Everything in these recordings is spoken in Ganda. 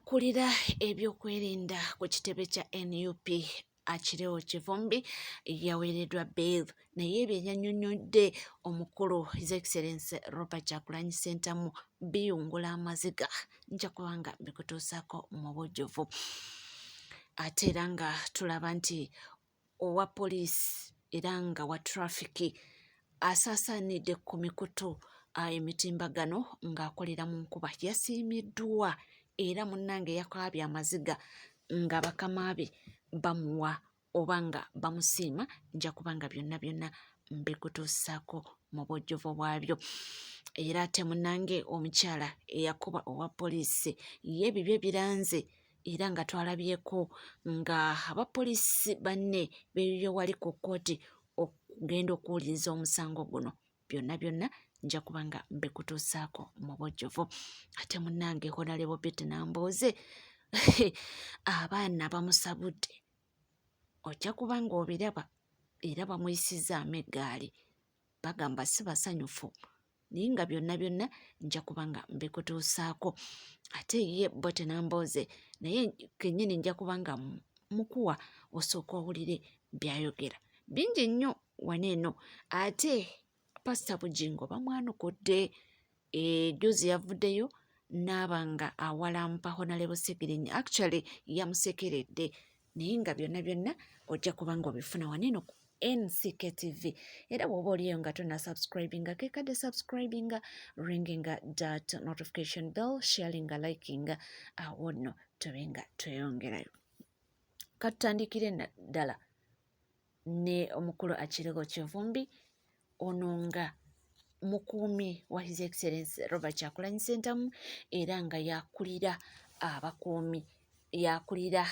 Akulira ebyokwerinda ku kitebe kya nup Achileo Kivumbi yaweereddwa bail naye ebyo yannyonnyodde omukulu His Excellency Robert Kyagulanyi Ssentamu biyungula amaziga nja kuba nga mbikutuusaako mu bujjuvu. Ate era nga tulaba nti owa poliisi era nga wa traffic asaasaanidde ku mikutu emitimbagano ng'akolera mu nkuba yasiimiddwa era munnange yakaabye amaziga nga bakama be bamuwa oba nga bamusiima. Nja kuba nga byonna byonna mbikutuusaako mu bujjuvu bwabyo. Era ate munnange omukyala eyakuba owa poliisi ye bibye biranze era nga twalabyeko nga abapoliisi banne beeyiye wali ku kkooti okugenda okuwuliriza omusango guno. Byonna byonna nja kuba nga mbikutuusaako mu bujjuvu. Ate munnange Honalebo Betty Nambooze abaana bamusabudde, ojja kuba ng'obiraba era bamuyisizzaamu eggaali, bagamba si basanyufu naye nga byonna byonna nja kuba nga mbikutuusaako. Ate ye Betty Nambooze naye kennyini nja kuba nga mukuwa osooka owulire by'ayogera bingi nnyo wano eno. Ate Pasita Bugingo bamwanukudde, jjuuzi yavuddeyo n'aba nga awalampa Honalebo Ssegirinya, actually yamusekeredde naye nga byonna byonna ojja kuba nga obifuna wano eno ku NCK TV. Era bw'oba oliyo nga tonna subscribinga, kekadde subscribinga, ringinga that notification bell, sharinga, likinga, awo nno tube nga tweyongerayo. Katutandikire ddala ne omukulu Achileo Kivumbi ono nga mukuumi wa His Excellency Robert Kyagulanyi Ssentamu era nga yakulira abakuumi, yakulira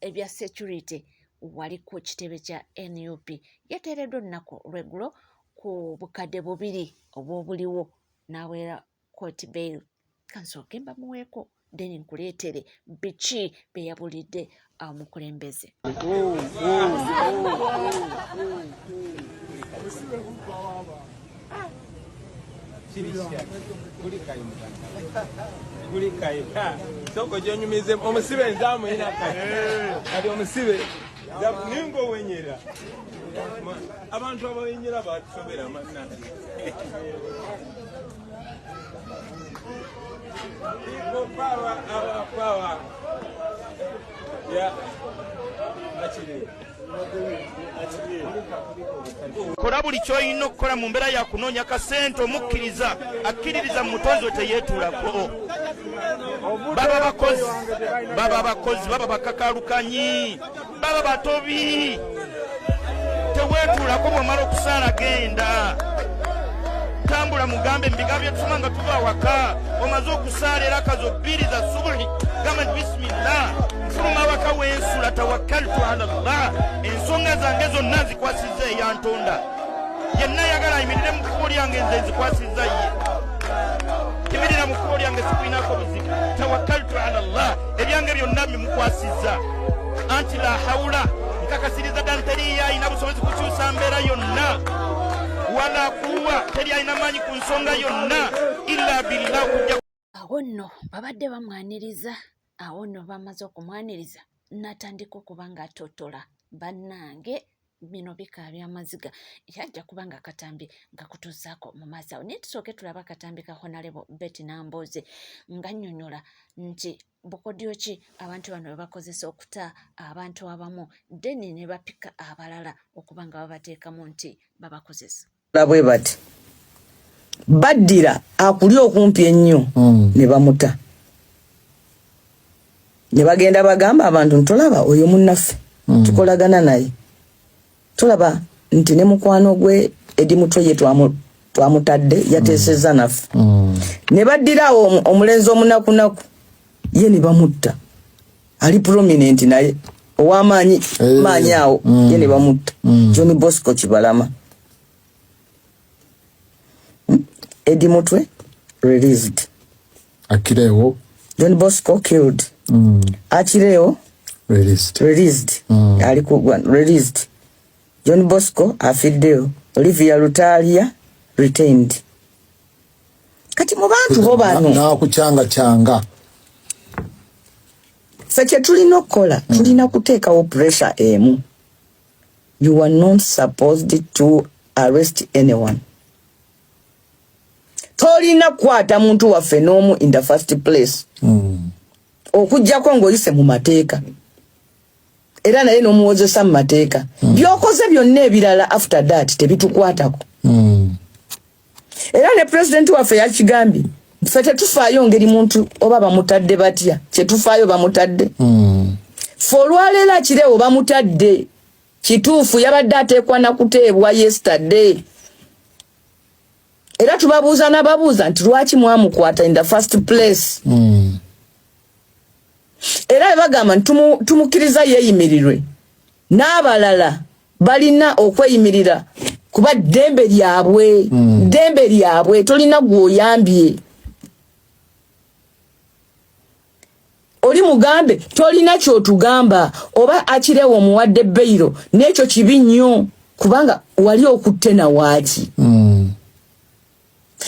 ebya security wali ku kitebe kya NUP. Yateereddwa olunaku lw'eggulo ku bukadde bubiri obw'obuliwo n'aweera court bail. Kansooke mbamuweeko then nkuleetere biki bye yabulidde omukulembeze. Soko gyenyumize omusibe nzamuyina kati omusibe ninga owenyera abantu abawenyera batusobera manna. People power, our power. Yeah. Actually. Kola buli ky'olina okukola mu mbeera ya kunoonya kasente. Omukkiriza akkiririza mu mutonzi we teyeetuulako. Baba bakozi, baba bakozi, baba bakakalukanyi, baba batobi. Teweetuulako. Bw'omala okusaala genda tambula, mugambe mu bigambo byetusoma nga tuva awaka. Omaze okusaala era akazo bbiri za subuhi, gamba nti bisimillah, nfuluma awaka wensula, tawakkaltu ala llah, ensonga zange zonna nzikwasizza eyantonda. Yenna ayagala ayimirire mu kkubo lyange, nze nzikwasizza ye. Yimirira mu kkubo lyange, sikulinako buzibu. Tawakkaltu ala llah, ebyange byonna mbimukwasizza. Anti la haula, nkakasiriza ddala teriyo alina busobozi kukyusa mbeera yonna, wala kuwa, teri alina maanyi ku nsonga yonna illa billah okujja. Awo nno babadde bamwaniriza, awo nno bamaze okumwaniriza n'atandika okuba ng'atottola. Bannange, bino bikaabya amaziga. Era ajja kuba nga akatambi nga kutuusaako mu maaso awo, naye tusooke tulabe akatambi ka Honalebo Betty Nambooze nga nnyonnyola nti bukodyo ki abantu bano bwe bakozesa okuta abantu abamu, then ne bapika abalala okuba nga babateekamu nti babakozesa. Bwe bati baddira akuli okumpi ennyo ne bamuta ne bagenda bagamba abantu, ntolaba oyo munnaffe tukolagana naye, tolaba nti ne mukwano gwe Eddie Mutwe ye twamutadde yateesezza naffe. Ne baddirawo omulenzi omunakunaku ye ne bamutta, ali prominent naye ow'amaanyi maanyi awo, ye ne bamutta, John Bosco Kibalama. Eddie Mutwe released. Achileo. John Bosco killed. Achileo released. Released. Ali ku released. John Bosco afiddeyo. Olivia Lutalia retained. Kati mu bantu bo bano Nakukyanga kyanga. Ffe kye tulina okukola, tulina kuteekawo pressure emu. You are not supposed to arrest anyone. Tolina kukwata muntu waffe n'omu in the first place, okuggyako ng'oyise mu mateeka, era naye n'omuwozesa mu mateeka. By'okoze byonna ebirala after that tebitukwatako. Era ne pulezidenti waffe yakigambye, ffe tetufaayo ngeri muntu oba bamutadde batya, kyetufaayo bamutadde. Ffe olwaleero Akirewo bamutadde, kituufu, yabadde ateekwa nakuteebwa yesterday. Era tubabuuza n'ababuuza nti lwaki mwamukwata in the first place? Era bwe bagamba nti tumukkiriza yeeyimirirwe, n'abalala balina okweyimirira, kuba ddembe lyabwe. Ddembe lyabwe, tolina gw'oyambye. Oli mugambe tolina kyotugamba oba Akirewo omuwadde bail, n'ekyo kibi nnyo, kubanga wali okutte nawaaki?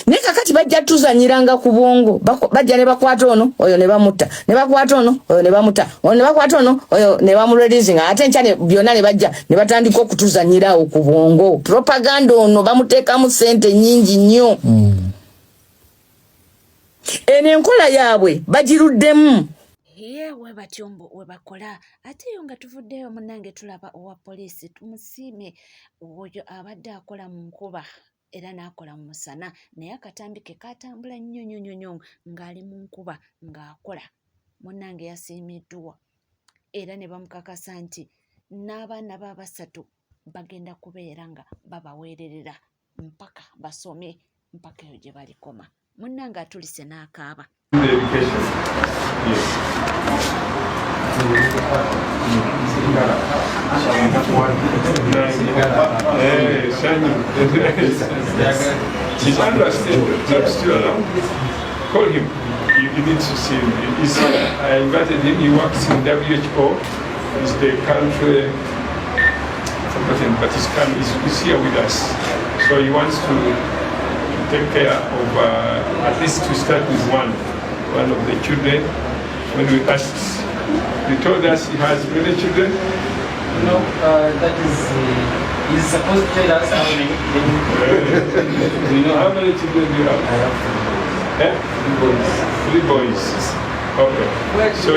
Naye kakati bajja tuzanyiranga ku bwongo. Bajja ne bakwata ono, oyo ne bamutta, ne bakwata ono, oyo ne bamuta, ono ne bakwata ono, oyo ne bamureleasinga, ate enkya byonna ne bajja ne batandika okutuzanyirawo ku bwongo. Propaganda ono bamuteekamu sente nyingi nnyo. Eno enkola yaabwe bagiruddemu. Ye we batyo mbu we bakola. Ate yo nga tuvuddeyo, munnange, tulaba owa poliisi, tumusiime oyo abadde akola mu nkuba era n'akola mu musana, naye akatambi ke katambula nnyo nnyo nnyo nnyo ng'ali mu nkuba ng'akola. Munnange yasiimiddwa era ne bamukakasa nti n'abaana be abasatu bagenda kubeera nga babaweererera mpaka basome, mpaka eyo gye balikoma. Munnange atulise n'akaaba. The education. Yes. Hey, Sanyu. Is Andrew still, still around? Call him. You need to see him. I invited him. He works in WHO. He's the country, forgotten, but he's come. He's here with us. So he wants to take care of at least to start with one of the children. When we asked, he told us he has many children. No, that is, he's supposed to tell us how many. Then we know. How many children do you have? I have three boys. Eh? Three boys. Three boys. Okay. Where So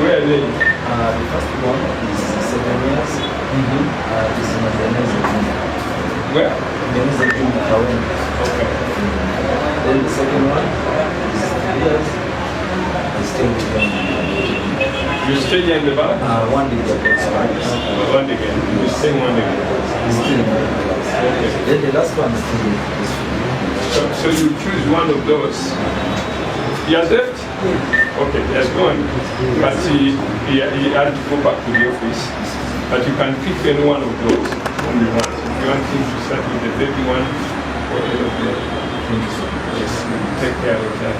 where are they? The first one is 7 years. Is in Ebenezer Junior. Where? Ebenezer Junior, Kawempe. Okay. Then the second one is 3 years. He's staying with them. You stay here in the back? One day the boys. One again. You stay one again. He's still in the class. Okay. Then the last one is still in this. So you choose one of those. He has left? Okay, he has gone. But he had to go back to the office. But you can pick any one of those whom you want. If you want him to start with the baby one or any of the things. Yes, take care of that.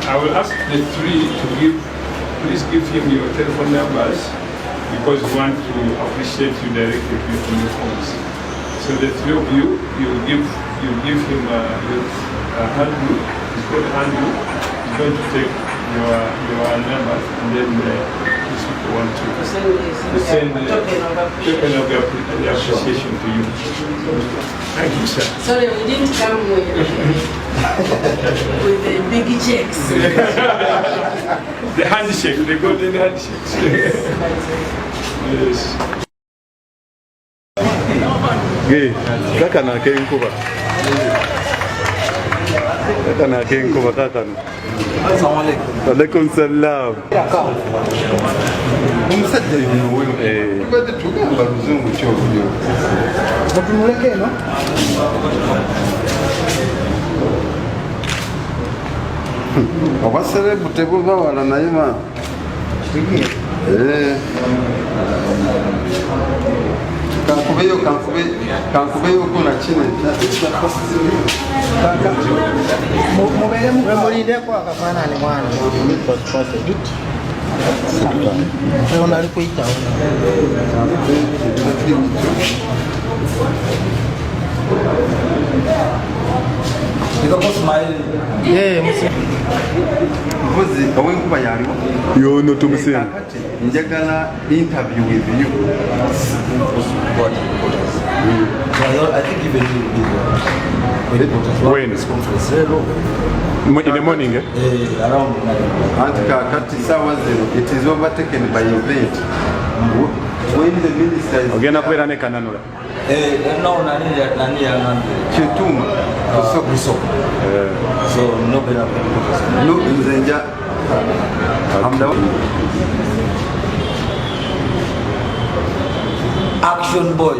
I will ask the three to give, please give him your telephone numbers because we want to appreciate you directly from your phones. So the three of you, you give him your Andrew, he's called Andrew, he's going to take your numbers and then these people want to send the token of the appreciation to you. Thank you, sir. Sorry, we didn't come with the big checks. The handshake, the golden handshakes. Yes. Ge, kakano ak'enkuba, kakano ak'enkuba kakano. Alaikum salam. Omusajja yono. Eh. Tubadde tugamba luzungu kyolulyo. Mutunuleko eno. Obwaserebu tebuva wala naye ma. Eh. Kankubeyo, kankube, kankubeyoko nakino. Mulindeko akafaanani mwana. Ono ali kuyitawo. Mpozi owenkuba yaliwo yono tumusiime. Kakati njagala interview with you. When? In the morning, eh? Anti kakati sawa zino it is overtaken by event when the minister is Ogenda kubeera ne Kananura. Eh, no, nani nani yangambye Kituma Busoga. So no better. No, nze nja I'm the Action boy.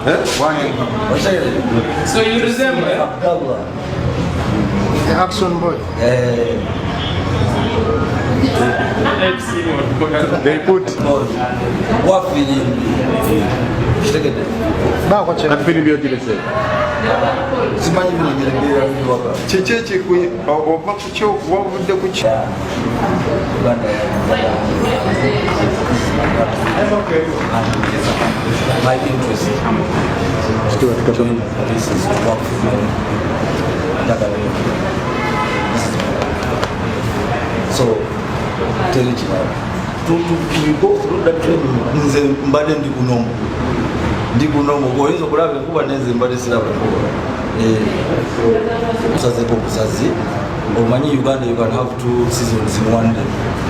Eh? Wange. So you resemble, eh? Abdallah. The action boy. Eh, They put boy. Wa filimbi. Kitegedde. Baako kye kati firimbi ogirese. Simanyi bino ngeregerera biwaka. Kiki ekikuyi ova ku kyo wavudde ku ki Uganda My interest this is to work for me. Njagala nnyo. This is my so teri kirala. We go through that training nze mbadde ndi kunomo ndi kunomo oyinza okulaba enkuba nenze mbadde siraba enkuba. Eh, osazeeko obusazi omanyi Uganda you can have two seasons in one day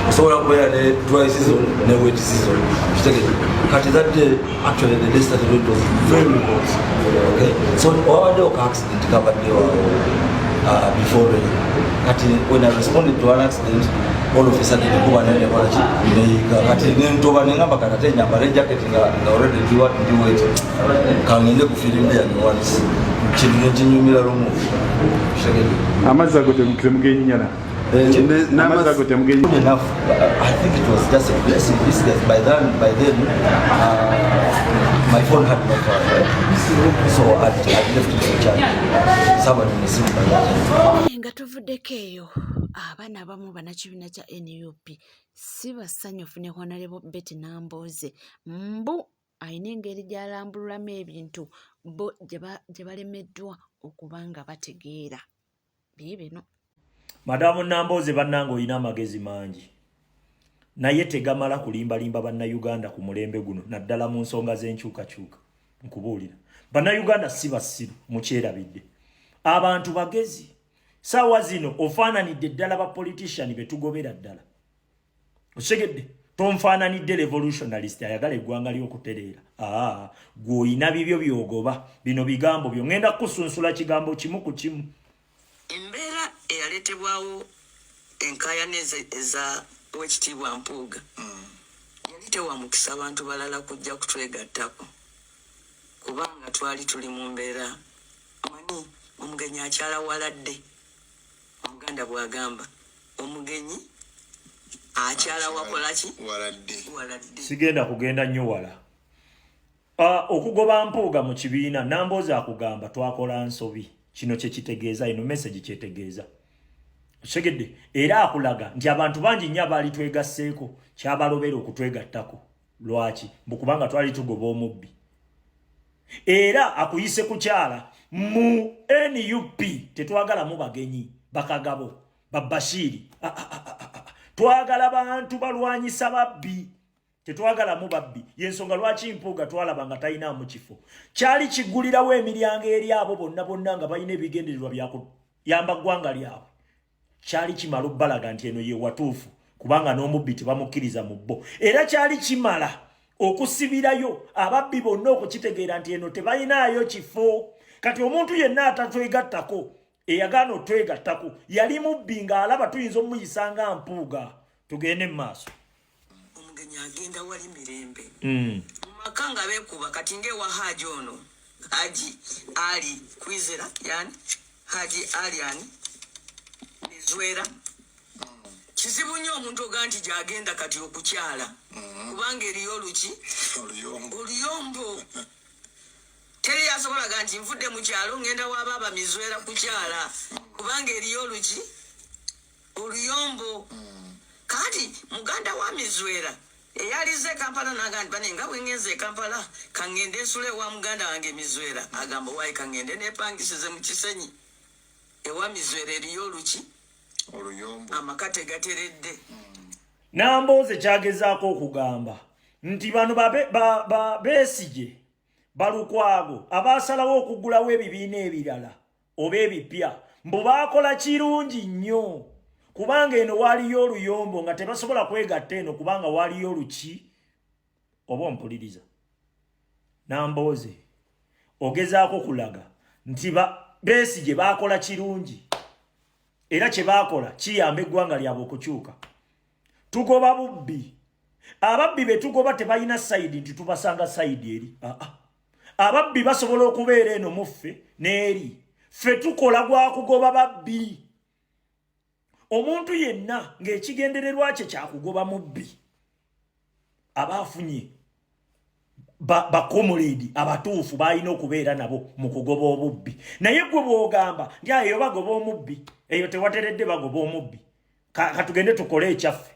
osobola kubeera ne dry season ne wet season kitegede kati that day actually the day started it was very hot okay so wabaddewo ka accident kabaddewo awo before rain kati when I responded to an accident all of a sudden enkuba nenekolaki neyiika kati nentoba nengamba kati ate nyambale jacket nga nga already ndi ndi wet kangende ku firimbi yange once kintu nekinyumira lumu kitegede Amazzi ago temugenyinyana. Amazzi ago temugenyinyana. enough I think it was just a blessing this guy by then my phone had no power, right? So I'd left it for charge somebody in the by that time. Nga tuvuddeko eyo, abaana abamu bannakibiina kya NUP si basanyufu ne Honorable Betty Nambooze mbu alina engeri gy'alambululamu ebintu bo gye balemeddwa okuba nga bategeera. Biibino. Madamu Nambooze bannange olina amagezi mangi naye tegamala kulimbalimba bannayuganda ku mulembe guno naddala mu nsonga z'enkyukakyuka. Nkubuulira bannayuganda si basiru mukyerabidde abantu bagezi saawa zino ofaananidde ddala ba politician betugobera ddala okitegedde tonfaananidde revolutionalist ayagala eggwanga ly'okutereera aa gwe oyina bibyo byogoba bino bigambo byo ŋŋenda kukusunsula kigambo kimu ku kimu. Embeera eyaleetebwawo enkaayana eza Owekitiibwa Mpuuga yali tewa mukisa abantu balala kujja kutwegattako kubanga twali tuli mu mbeera manyi omugenyi akyala waladde omuganda bw'agamba omugenyi akyala wakolaki waladde. Waladde. Sigenda kugenda nnyo wala. Okugoba Mpuuga mu kibiina Namboozi akugamba twakola nsobi kino kyekitegeeza ino message kyetegeeza okitegedde era akulaga nti abantu bangi nnyo abaali twegasseeko kyabalobera okutwegattako lwaki mbu kubanga twali tugoba omubbi era akuyise kukyala mu NUP tetwagalamu bagenyi bakagabo babashiiri. Ah, ah, ah, ah, ah. Twagala bantu balwanyisa babbi tetwagalamu babbi yensonga lwaki Mpuuga twalaba nga talinaamu kifo kyali kiggulirawo emiryango eri abo bonna bonna nga balina ebigendererwa byakuyamba ggwanga lyabwe kyali kimala obbalaga nti eno ye watuufu kubanga n'omubbi tebamukkiriza mu bo era kyali kimala okusibirayo ababbi bonna okukitegeera nti eno tebalinaayo kifo kati omuntu yenna atatwegattako eyagaana otwegattako yali mubbi ng'alaba tuyinza omuyisa nga Mpuuga tugende mu maaso. Omugenyi agenda wali mirembe mu maka nga beekuba kati ngaewa Haji ono Haji Ali Kwizera yani Haji Ali ani Mizwera kizibu nnyo omuntu ogaa nti gyagenda kati okukyala kubanga eriyo oluki oluyombo. Oluyombo teri yasobolaga nti nvudde mu kyalo ngenda wa baaba Mizwera kukyala kubanga eriyo oluki oluyombo kati muganda wa Mizwera eyalize e Kampala naga nti bane nga bwe ngenze e Kampala kaŋŋende ensula ewa muganda wange Mizwera agamba waayi kaŋŋende nepangisize mu Kisenyi ewa Mizwera eriyo oluki. Amaka tegateredde. Nambooze kyagezaako okugamba nti bano Besigye, Balukwago abaasalawo okuggulawo ebibiina ebirala oba ebipya, mbu baakola kirungi nnyo kubanga eno waaliyo oluyombo nga tebasobola kwegatta eno kubanga waaliyo oluki. Oba ompuliriza, Nambooze? Ogezaako kulaga nti Besigye baakola kirungi era kye baakola kiyamba eggwanga lyabwe okukyuka. Tugoba bubbi. Ababbi be tugoba tebalina side nti tubasanga side eri. Aa, ababbi basobola okubeera eno muffe n'eri. Ffe tukola gwa kugoba babbi. Omuntu yenna ng'ekigendererwa kye kyakugoba mubbi aba afunye bacomrade abatuufu balina okubeera nabo mu kugoba obubbi. Naye gwe bw'ogamba nti eyo bagoba omubbi, eyo tewateredde, bagoba omubbi, katugende tukole ekyaffe,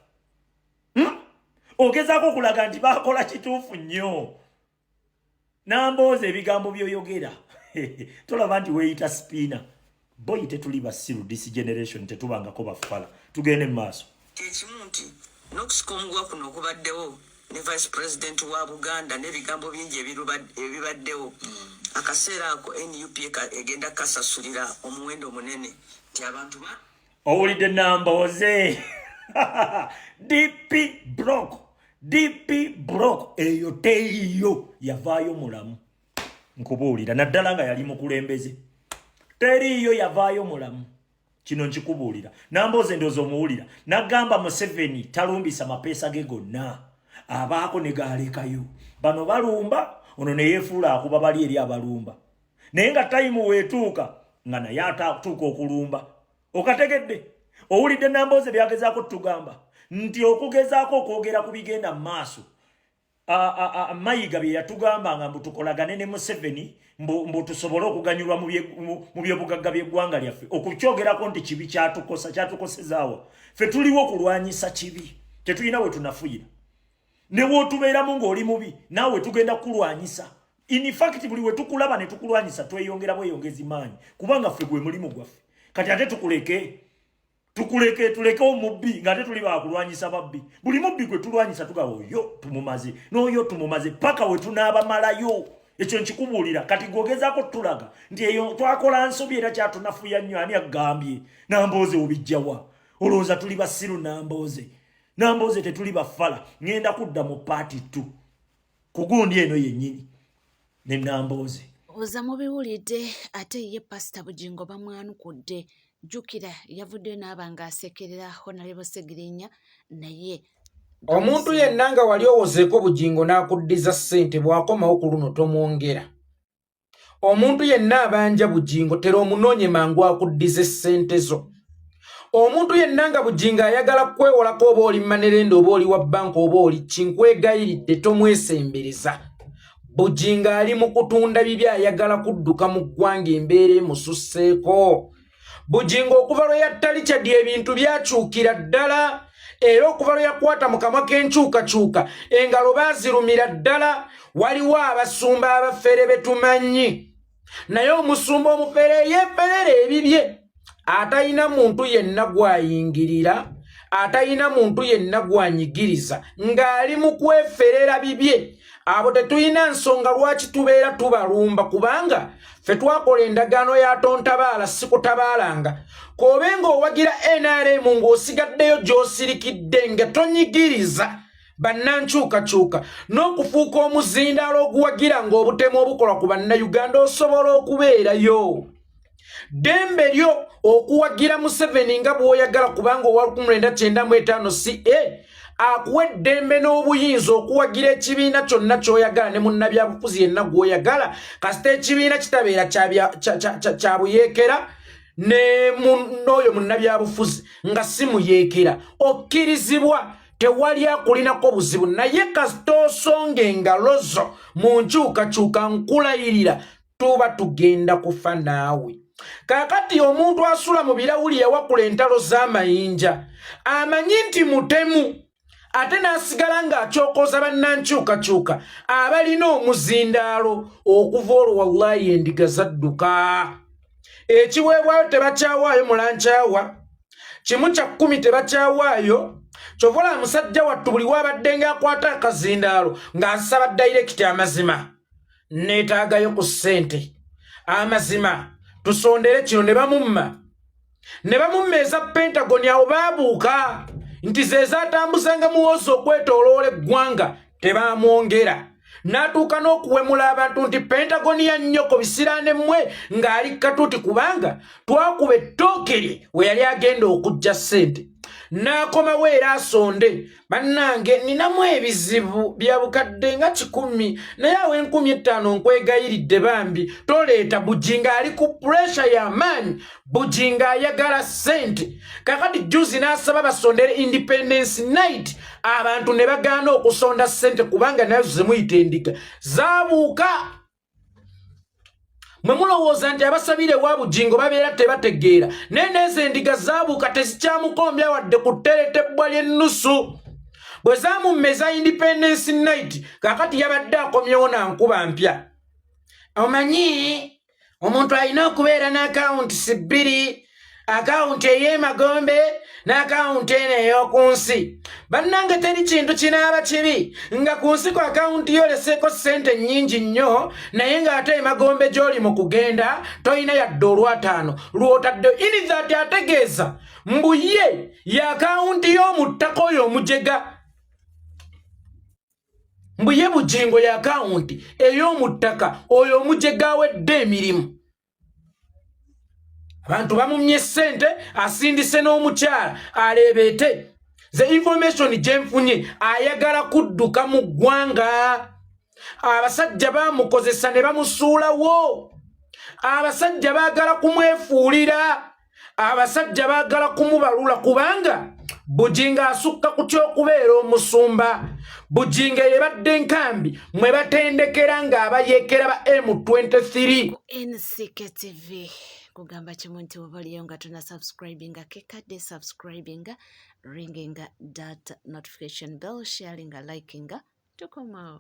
Ogezaako okulaga nti bakola kituufu nnyo. Nambooza, ebigambo byoyogera tolaba nti weeyita spinner boy? Tetuli basiru. This generation tetubangako bafala. Tugende mu maaso. Kyekimu nti n'okusika omuguwa kuno okubaddewo ne vice president wa Buganda n'ebigambo bingi ebibaddewo akaseera ako, NUP egenda kukasasulira omuwendo munene nti abantu ba Owulidde Nambooze? DP Block, DP Block eyo teriyo yavaayo mulamu. Nkubuulira, naddala nga yali mukulembeze, teriiyo yavaayo mulamu. Kino nkikubuulira, Nambooze. Ndooza omuwulira nagamba Museveni talumbisa mapeesa ge gonna, abaako ne gaalekayo. Bano balumba ono neyeefuula akuba bali eri abalumba, naye nga time weetuuka nga naye atatuuka okulumba. Okategedde? Owulidde Nambooze byagezaako tugamba nti okugezaako okwogera ku bigenda mu maaso, Mayiga bye yatugamba nga mbu tukolagane ne Museveni, mbu tusobole okuganyulwa mu byobugagga by'eggwanga lyaffe, okukyogerako nti kibi kyatukosa, kyatukosezaawa? Ffe tuliwo okulwanyisa kibi, tetulina we tunafuyira. Ne wootubeeramu ng'oli mubi, naawe tugenda kukulwanyisa. In fact, buli we tukulaba ne tukulwanyisa, tweyongera bweyongezi maanyi, kubanga ffe gwe mulimu gwaffe. Kati ate tukuleke, tukuleke, tuleke omubbi ng'ate tuli bakulwanyisa babbi? Buli mubbi gwe tulwanyisa tugaba oyo tumumaze n'oyo tumumaze paka we tunaabamalayo. Ekyo nkikubuulira. Kati gwogezaako tulaga nti eyo twakola nsobi era kyatunafuya nnyo. Ani agambye? Nambooze, obijjawa? Olowooza tuli basiru? Nambooze, Nambooze, tetuli bafala. Ŋŋenda kudda mu part 2 ku gundi eno yennyini ne Nambooze. Oza mubiwulidde. Ate ye Pasita Bugingo bamwanukudde. Jjukira yavuddeyo n'aba ng'asekerera Honorable Segirinya, naye Omuntu yenna nga wali owozeeko Bugingo n'akuddiza ssente, bw'akomawo ku luno tomwongera. Omuntu yenna abanja Bugingo, tera omunoonye mangu akuddize ssente zo. Omuntu yenna nga Bugingo ayagala kukwewolako, oba oli money lender, oba oli wa banka, oba oli ki, nkwegayiridde tomwesembereza. Bugingo ali mu kutunda bibi, ayagala kudduka mu ggwanga, embeera emususseeko. Bugingo okuva lwe yatta Richard ebintu byakyukira ddala, era okuva lwe yakwata mu kamwa k'enkyukakyuka engalo baazirumira ddala. Waliwo abasumba abafere be tumanyi, naye omusumba omufere eyeeferera ebibye, atalina muntu yenna gw'ayingirira, atalina muntu yenna gw'anyigiriza, ng'ali mu kweferera bibye, abo tetulina nsonga lwaki tubeera tubalumba, kubanga ffe twakola endagaano ya tontabaala sikutabaalanga. K'obe ng'owagira NRM ng'osigaddeyo gy'osirikidde nga tonyigiriza bannankyukakyuka n'okufuuka omuzindaalo oguwagira ng'obutemu obukolwa ku Bannayuganda, osobola okubeerayo. Ddembe lyo okuwagira Museveni nga bw'oyagala, kubanga owa 1995 ca akuwa eddembe n'obuyinza okuwagira ekibiina kyonna ky'oyagala ne munnabyabufuzi yenna gw'oyagala, kasita ekibiina kitabeera kya buyeekera n'oyo munnabyabufuzi nga si muyeekera, okkirizibwa, tewali akulinako buzibu. Naye kasita osonga engalo zo mu nkyukakyuka, nkulayirira tuba tugenda kufa naawe. Kaakati omuntu asula mu birawuli yawakula entalo z'amayinja, amanyi nti mutemu, ate n'asigala ng'akyokoza bannankyukakyuka abalina omuzindaalo. Okuva olwo wallayi endiga zadduka, ekiweebwayo tebakyawaayo mulankyawa. Kimu kya kkumi tebakyawaayo. Kyova olaba musajja wattu buli wabadde ng'akwata akazindaalo ng'asaba dayirekiti, amazima neetaagayo ku ssente, amazima tusondere kino, ne bamumma, ne bamumma eza Pentagon. Awo baabuuka nti ze zaatambuzanga Muwoozi okwetooloola eggwanga, tebamwongera. N'atuuka n'okuwemula abantu nti Pentagon ya nnyoko, bisiraane mmwe, ng'ali katuuti, kubanga twakuba ettooke lye we yali agenda okujja ssente. N'akomawo era asonde, bannange ninamu ebizibu bya bukadde nga 100, naye awo 5000 nkwegayiridde bambi toleeta. Bugingo ali ku pressure y'amaanyi. Bugingo ayagala ssente. Kakati juzi n'asaba basondere Independence Night, abantu ne bagaana okusonda ssente kubanga nazo zemuyita endiga zaabuuka. Mwe mulowooza nti abasabire ewa Bugingo babeera tebategeera, naye nezo endiga zaabuuka, tezikyamukombya wadde ku tteretebbwa ly'ennusu bwe zamummeza Independence Night. Kakati yabadde akomyewo nankuba mpya. Omanyi omuntu alina okubeera n'akawunti bbiri, akawunti ey'emagombe n'akawunti eno ey'oku nsi. Bannange, teri kintu kinaaba kibi nga ku nsi ku akawunti yoleseeko ssente nnyingi nnyo, naye ng'ate emagombe gy'oli mu kugenda tolina yadde olwataano lw'otadde. Inizati ategeeza mbu ye ye akawunti y'omu ttaka oyo omujega, mbu ye Bugingo ye akawunti ey'omu ttaka oyo omujega awedde emirimu. Abantu bamumye ssente, asindise n'omukyala aleebeete. Ze information gye nfunye, ayagala kudduka mu ggwanga. Abasajja bamukozesa ne bamusuulawo. Abasajja baagala kumwefuulira, abasajja baagala kumubalula, kubanga Bugingo asukka ku ky'okubeera omusumba. Bugingo yebadde enkambi mwe batendekera ng'abayeekera ba M23. Ku NCKTV kugamba kimu nti oba oliyo nga tona subscribinga, kekadde subscribinga, ringinga that notification bell, sharinga, likinga. Tukomawo.